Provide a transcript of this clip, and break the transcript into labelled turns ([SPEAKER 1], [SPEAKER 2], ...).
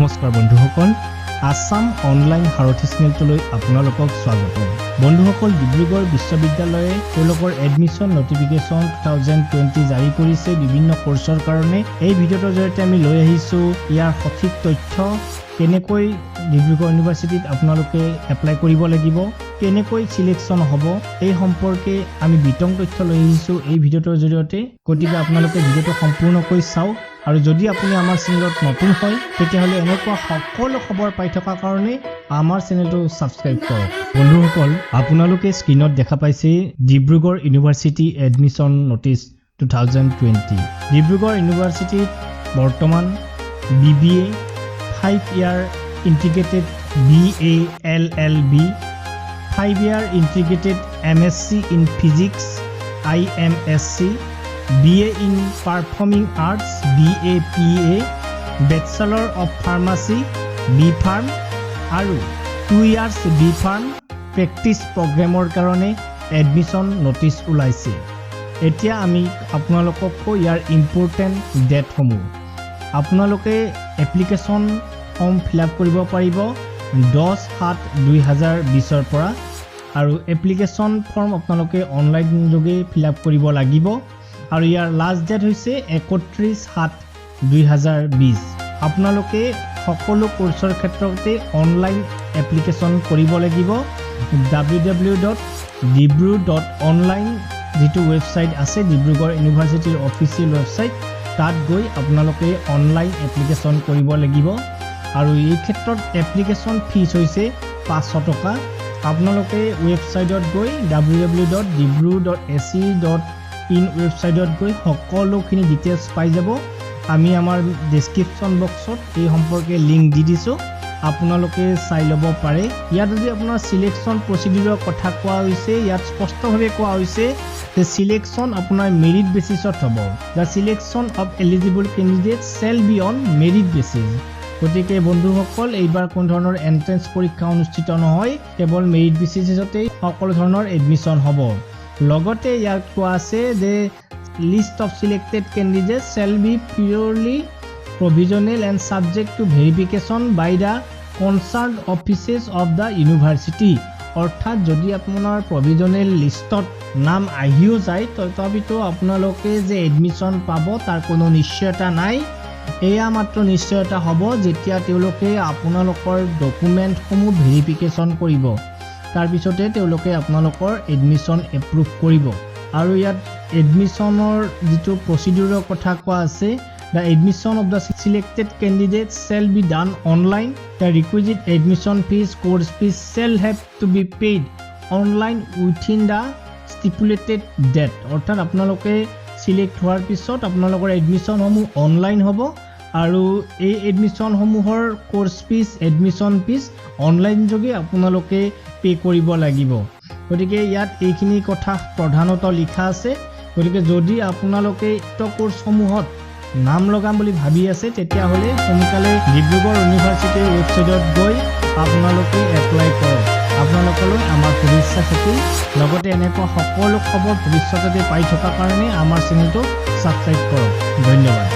[SPEAKER 1] নমস্কাৰ বন্ধুসকল, আছাম অনলাইন সাৰথি চেনেলটোলৈ আপোনালোকক স্বাগতম। বন্ধুসকল, ডিব্ৰুগড় বিশ্ববিদ্যালয়ে তেওঁলোকৰ এডমিশ্যন নটিফিকেশ্যন 2020 জাৰি কৰিছে বিভিন্ন কৰ্চৰ কাৰণে। এই ভিডিঅ'টোৰ জৰিয়তে আমি লৈ আহিছোঁ ইয়াৰ সঠিক তথ্য, কেনেকৈ ডিব্ৰুগড় ইউনিভাৰ্চিটিত আপোনালোকে এপ্লাই কৰিব লাগিব, কেনেকৈ চিলেকশ্যন হ'ব, এই সম্পৰ্কে আমি বিতং তথ্য লৈ আহিছোঁ এই ভিডিঅ'টোৰ জৰিয়তে। গতিকে আপোনালোকে ভিডিঅ'টো সম্পূৰ্ণকৈ চাওক আৰু যদি আপুনি আমাৰ চেনেলত নতুন হয়, তেতিয়াহ'লে এনেকুৱা সকলো খবৰ পাই থকাৰ কাৰণে আমাৰ চেনেলটো ছাবস্ক্ৰাইব কৰক। বন্ধুসকল, আপোনালোকে স্ক্ৰীণত দেখা পাইছে Dibrugarh University admission notice 2020। Dibrugarh ইউনিভাৰ্চিটিত বৰ্তমান BBA, 5 year integrated BA LLB, 5 year integrated MSc in physics IMSc, BA in performing arts BAPA, bachelor of pharmacy B Pharm আৰু 2 ইয়াৰ্ছ বি ফাৰ্ম প্ৰেক্টিছ প্ৰগ্ৰেমৰ কাৰণে এডমিশ্যন নটিচ ওলাইছে। এতিয়া আমি আপোনালোকক কওঁ ইয়াৰ ইম্পৰ্টেণ্ট ডেটসমূহ। আপোনালোকে এপ্লিকেশ্যন ফৰ্ম ফিল আপ কৰিব পাৰিব 10/7/2020ৰ পৰা আৰু এপ্লিকেশ্যন ফৰ্ম আপোনালোকে অনলাইন যোগে ফিল আপ কৰিব লাগিব আৰু ইয়াৰ লাষ্ট ডেট হৈছে 31/7/2020। আপোনালোকে সকলো কোৰ্চৰ ক্ষেত্ৰতে অনলাইন এপ্লিকেশ্যন কৰিব লাগিব। ww.dibru.online যিটো ৱেবছাইট আছে, ডিব্ৰুগড় ইউনিভাৰ্চিটিৰ অফিচিয়েল ৱেবছাইট, তাত গৈ আপোনালোকে অনলাইন এপ্লিকেশ্যন কৰিব লাগিব। আৰু এই ক্ষেত্ৰত এপ্লিকেশ্যন ফিজ হৈছে 500 টকা। আপোনালোকে ৱেবছাইটত গৈ ww.dibru.ac.in ৱেবছাইটত গৈ সকলোখিনি ডিটেইলছ পাই যাব। আমি আমাৰ ডেছক্ৰিপশ্যন বক্সত এই সম্পৰ্কে লিংক দি দিছোঁ, আপোনালোকে চাই ল'ব পাৰে। ইয়াত যদি আপোনাৰ চিলেকশ্যন প্ৰচিডিউৰৰ কথা কোৱা হৈছে, ইয়াত স্পষ্টভাৱে কোৱা হৈছে যে চিলেকশ্যন আপোনাৰ মেৰিট বেচিছত হ'ব। The selection of eligible candidate shall be on merit basis। গতিকে বন্ধুসকল, এইবাৰ কোনো ধৰণৰ এণ্ট্ৰেঞ্চ পৰীক্ষা অনুষ্ঠিত নহয়, কেৱল মেৰিট বেচিছতেই সকলো ধৰণৰ এডমিশ্যন হ'ব। লগতে ইয়াত কোৱা আছে যে list of selected candidate shall be purely provisional and subject to verification by the concerned offices of the university। অৰ্থাৎ যদি আপোনাৰ প্ৰভিজনেল লিষ্টত নাম আহিও যায়, তথাপিতো আপোনালোকে যে এডমিশ্যন পাব তাৰ কোনো নিশ্চয়তা নাই। এয়া মাত্ৰ নিশ্চয়তা হ'ব যেতিয়া তেওঁলোকে আপোনালোকৰ ডকুমেণ্টসমূহ ভেৰিফিকেশ্যন কৰিব, তাৰপিছতে তেওঁলোকে আপোনালোকৰ এডমিশ্যন এপ্ৰুভ কৰিব। আৰু ইয়াত এডমিশ্যনৰ যিটো প্ৰচিডিউৰৰ কথা কোৱা আছে, the admission of the selected candidate shall be done online। The requisite admission fees, course fees shall have to be paid online within the stipulated date। অৰ্থাৎ আপোনালোকে চিলেক্ট হোৱাৰ পিছত আপোনালোকৰ এডমিশ্যনসমূহ অনলাইন হ'ব আৰু এই এডমিশ্যনসমূহৰ course fees, admission fees online যোগে আপোনালোকে পে' কৰিব লাগিব। গতিকে ইয়াত এইখিনি কথা প্ৰধানতঃ লিখা আছে। গতিকে যদি আপোনালোকে উক্ত কোৰ্চসমূহত নাম লগাম বুলি ভাবি আছে, তেতিয়াহ'লে সোনকালে ডিব্ৰুগড় ইউনিভাৰ্চিটিৰ ৱেবছাইটত গৈ আপোনালোকে এপ্লাই কৰক। আপোনালোকলৈ আমাৰ শুভেচ্ছা থাকিল। লগতে এনেকুৱা সকলো খবৰ ভৱিষ্যততে পাই থকাৰ কাৰণে আমাৰ চেনেলটো ছাবস্ক্ৰাইব কৰক। ধন্যবাদ।